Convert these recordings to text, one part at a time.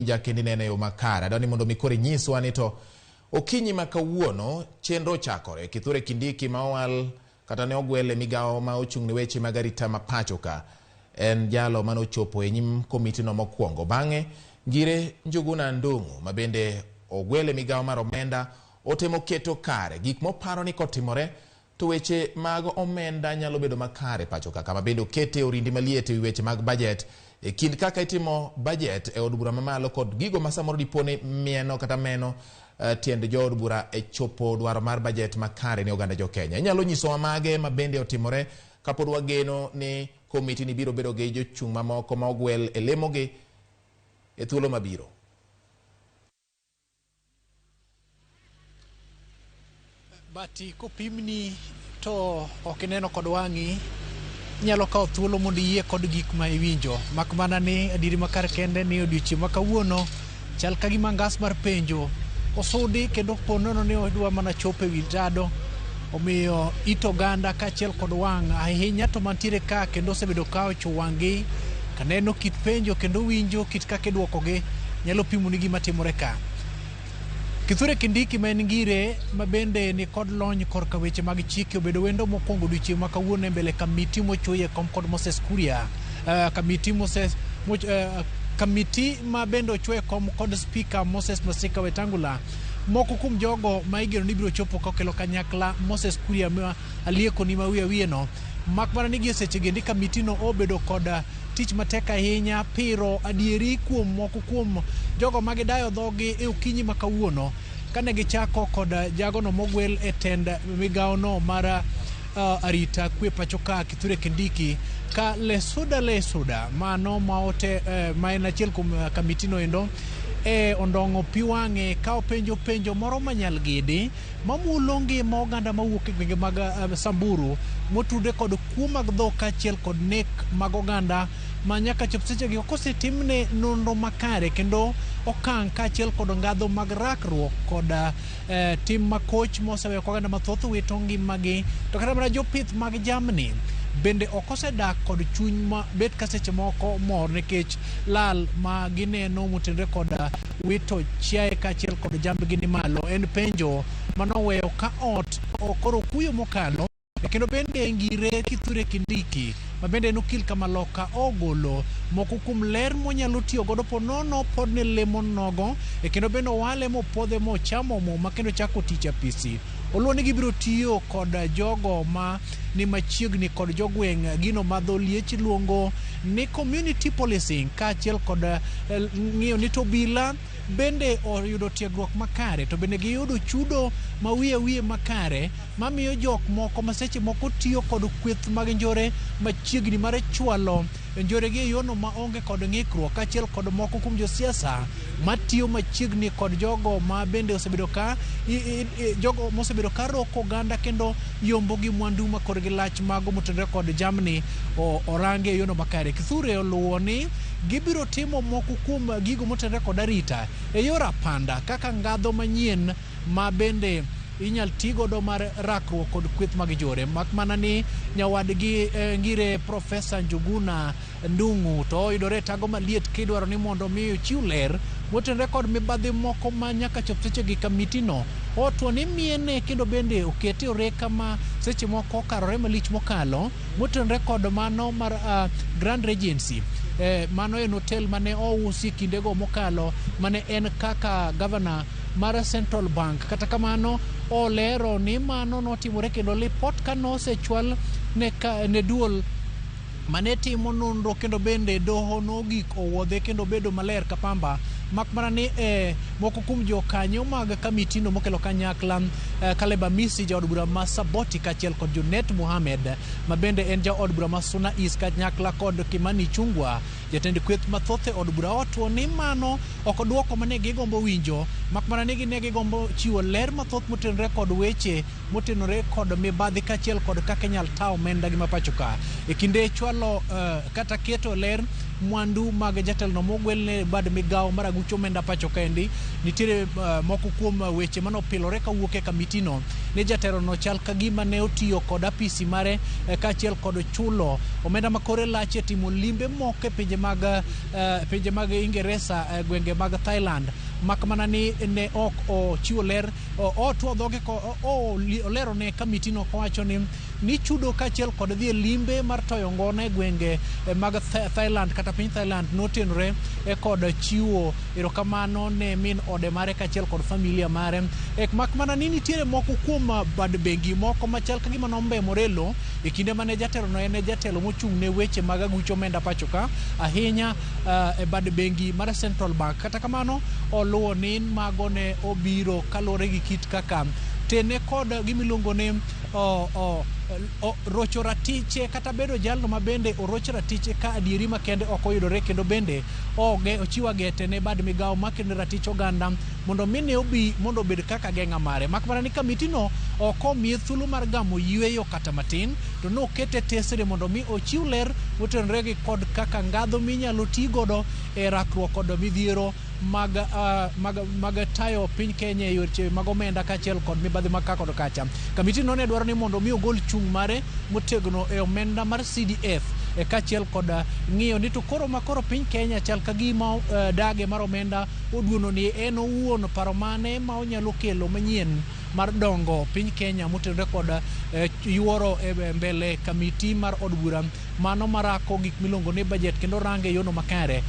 Ja kendo inene e yo makare. Adwa ni mondo mi koro inyiswa ni to okinyi ma kawuono chenro ochakore. Kithure Kindiki ma owal kata ne ogwel e migawo ma ochung' ne weche mag arita ma pacho ka en jalo mane ochopo e nyim komitino mokwongo. Bang'e Ngire Njuguna Ndung'u ma bende ogwel e migawo mar omenda otemo keto kare gik moparo ni kotimore to weche mag omenda nyalo bedo makare pacho ka, kama bende okete orindi maliet e wi weche mag bajet e kind kaka itimo bajet e od bura mamalo kod gigo ma samoro dipo ni mieno kata meno tiend jood bura e chopo dwaro mar bajet makare ne oganda jo Kenya. Inyalo nyisowa mage ma bende otimore kapod wageno ni komiti ni biro bedo gi jochung' mamoko ma ogwel e lemogi e thuolo mabiro. Bati kopimni to ok ineno kod wang'i, inyalo kawo thuolo mondo iyie kod gik ma iwinjo. Mak mana ni adieri makar kende ni odiochieng' ma kawuono chal ka gima ngas mar penjo osudi kendo po nono ni odwa mana chopo e wi tado. Omiyo it oganda kaachiel kod wang' ahinya to mantiere ka kendo osebedo ka ocho wang'gi kaneno kit penjo kendo winjo kit kaka idwokogi nyalo pimoni gima timore ka. Kithure Kindiki ma en ngire ma bende ni kod lony korka weche mag chike obedo wendo mokwongo odiochieng' ma kawuono e mbele kamiti mochwe e kom kod Moses Kuria. Kamiti Moses kamiti ma bende ochwe e kom kod Spika Moses Masika Wetangula. Moko kuom jogo ma igeno ni biro chopo kokelo kanyakla Moses Kuria ma aliekoni ma wiye wiye no. Mak mana ni gie seche gendi kamiti no obedo kod tich matek ahinya piro adieri kuom moko kuom jogo ma gidayo dhogi e okinyi ma kawuono kane gichako kod jagono mogwel e tend migawono mar arita kwe pacho ka Kithure Kindiki ka Lesuda Lesuda mano ma ote ma en achiel kuom kamiti no endo e ondong'o pi wang'e ka openjo penjo moro manyalgidi mamulo ngima oganda mawuok e gwenge mag Samburu motudre kod kuo mag dhok kaachiel kod nek mag oganda ma nyaka chop sechegi ok osetimne nonro makare kendo okang' kaachiel kod ngadho mag rakruok kod tim makoch moseweyo oganda mathoth wito ngimagi to kata mana jopith mag jamni bende ok osedak kod chuny ma bet ka seche moko mor nikech lal ma gineno motenore kod wito chiaye kaachiel kod jambgi ni malo en penjo manoweyo ka ot koro kuyo mokalo. Kendo bende Ngire Kithure Kindiki ma bende en okil kamaloka ogolo moko kuom ler monyalo tiyo godo po nono pod ne lemo nogo e kendo bende owale mopodhe mochamo muma kendo chako tich apisi. Oluwo ni gibiro tiyo kod jogo ma ni machiegni kod jogweng' gino ma dho liech luongo ni community policing kaachiel kod ng'iyo ni to obila bende oyudo tiegruok makare to bende giyudo chudo ma wiye wiye makare mamiyo jok moko ma seche moko tiyo kod kweth mag njore machiegni mar chwalo njore gi e yono ma onge kod ng'ikruok kaachiel kod moko kuom josiasa matiyo machiegni kod jogo ma bende osebedo ka jogo mosebedo ka roko oganda kendo yombo gi mwandu ma korgi lach mago motenore kod jamni orange e yono makare. Kithure oluwo ni gibiro timo moko kuom gigo motenore kod arita e yor apanda kaka ngadho manyien ma bende inyal ti godo mar rakruok kod kweth mag njore. Mak mana ni nyawadgi Ngire Profesa Njuguna Ndung'u to oyudore e tago maliet kidwaro ni mondo mi ochiw ler motenore kod mibadhi moko ma nyaka chop sechegi kamitino otwo ni miene kendo bende okete oreka ma seche moko okarore malich mokalo motenore kod mano mar Grand Regency. Mano en hotel mane ousi kindego mokalo mane en kaka gavana mar Central Bank. Kata kamano olero ni mano notimore kendo lipot ka nosechwal ne duol mane timo nonro kendo bende doho nogik owuodhe kendo bedo maler ka pamba mak mana ni moko kuom jokanyo mag kamitino mokelo kanyakla Caleb Amisi jaod bura ma Saboti kaachiel kod Junet Mohamed ma bende en jaod bura ma Suna East kanyakla kod Kimani Ichung'wa jatend kweth mathoth e od bura otwo ni mano ok duoko mane gigombo winjo mak mana ni ne gigombo chiwo ler mathoth motenore kod weche motenore kod mibadhi kaachiel kod kaka inyal ta omenda gi mapacho ka. E kinde chwalo kata keto ler mwandu mag jatelono mogwelne bad migawo mar aguch omenda pacho kaendi. Nitiere moko kuom weche manopilore kawuok e kamitino ni jatelono chal ka gima ne otiyo kod apisi mare kaachiel kod chulo omenda ma kore lach e timo limbe moko e pinje mag Ingeresa, gwenge mag Thailand, mak mana ni ne ok ochiwo ler. Otwo dhoge olero ne kamitino kowacho ni chudo kaachiel kod dhi e limbe mar toyo ngona e gwenge mag Thailand kata piny Thailand notenore kod chiwo erokamano ne min ode mare kaachiel kod familia mare. Mak mana ni nitiere moko kuom bad bengi moko machal ka gima nombemore lo e kinde mane jatelono en jatelo mochung' ne weche mag aguch omenda pacho ka, ahinya e bad bengi mar Central Bank. Kata kamano oluwo ni mago ne obiro kaluwore gi kit kaka tene kod gimiluongo ni rocho ratiche kata bedo jalno ma bende oroch ratiche ka adieri makende ok oyudore, kendo bende ochiwo agete ne bad migawo makendo ratich oganda mondo mi ne obi mondo obed kaka geng'a mare. Mak mana ni kamitino ok omiye thuolo mar gamo yweyo kata matin, to nokete tesre mondo mi ochiw ler motenore gi kod kaka ngadho minyalo ti godo e rakruok kod midhiero mag tayo piny Kenya e weche mag omenda kaachiel kod mibadhi mag ka kod kacha. Kamitino ne dwaro ni mondo mi ogol chung' mare motegno e omenda mar CDF kaachiel kod ng'iyo ni to koro makoro piny Kenya chal ka gima dage mar omenda oduono ni en owuon paro mane ma onyalo kelo manyien mar dongo piny Kenya motenore kod yuoro e mbele kamiti mar od bura mano marako gik miluongo ni budget kendo range e yono makare.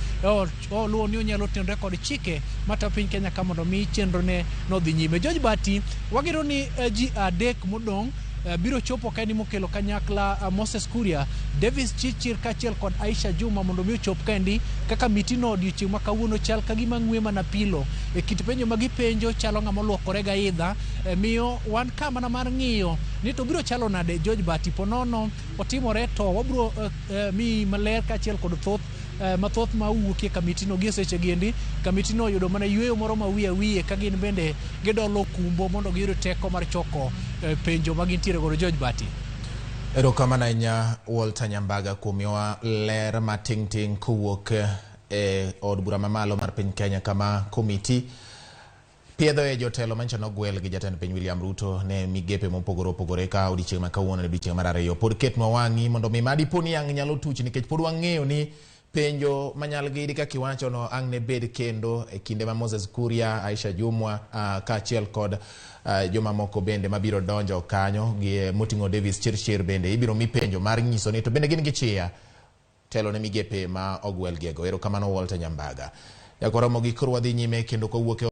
Oluwo ni onyalo tenore kod chike matayo piny Kenya ka mondo mi chenro ne nodhi nyime. George Bati, wageno ni ji 3 modong' biro chopo kaendi mokelo kanyakla Moses Kuria, Davis Chirchir kaachiel kod Aisha Juma mondo mi ochop kaendi kaka mitino odiochieng' ma kawuono chal ka gima ng'we mana pilo e kit penjo ma gipenjo chalo ng'ama oluokore gaidha. Miyo wan ka mana mar ng'iyo ni to biro chalo nade George Bati ponono otimore to wabiro miyi maler kaachiel kod thoth mathoth ma owuokie kamitino gi seche giendi. Kamitino oyudo mana yweyo moro ma wiye wiye ka gin bende gidolo kumbo mondo giyud teko mar choko penjo ma gintiere godo. George Bati. Erokamano ahinya Walter Nyambaga kuom miyowa ler mating' ting' kowuok e od bura mamalo mar piny Kenya kama komiti piedhoe jotelo manyicho nogwel gi jatend piny William Ruto ne migepe mopogore opogore ka odiochieng' ma kawuono ne odiochieng' mar 2. Pod ketnwa wang'i mondo mi madipo ni ang' nyalo tuch nikech pod wang'eyo ni penjo manyal gidi kaka iwacho no ang' ne bed kendo e kinde ma Moses Kuria, Aisha Jumwa kaachiel kod jomamoko bende mabiro donjo kanyo gi moting'o Davis Chirchir bende ibiro mi penjo mar nyiso ni to bende gin gi chia telo ne migepe ma ogwelgiego. Erokamano Walter Nyambaga. Jakwaromo gi koro wadhi nyime kendo kowuok e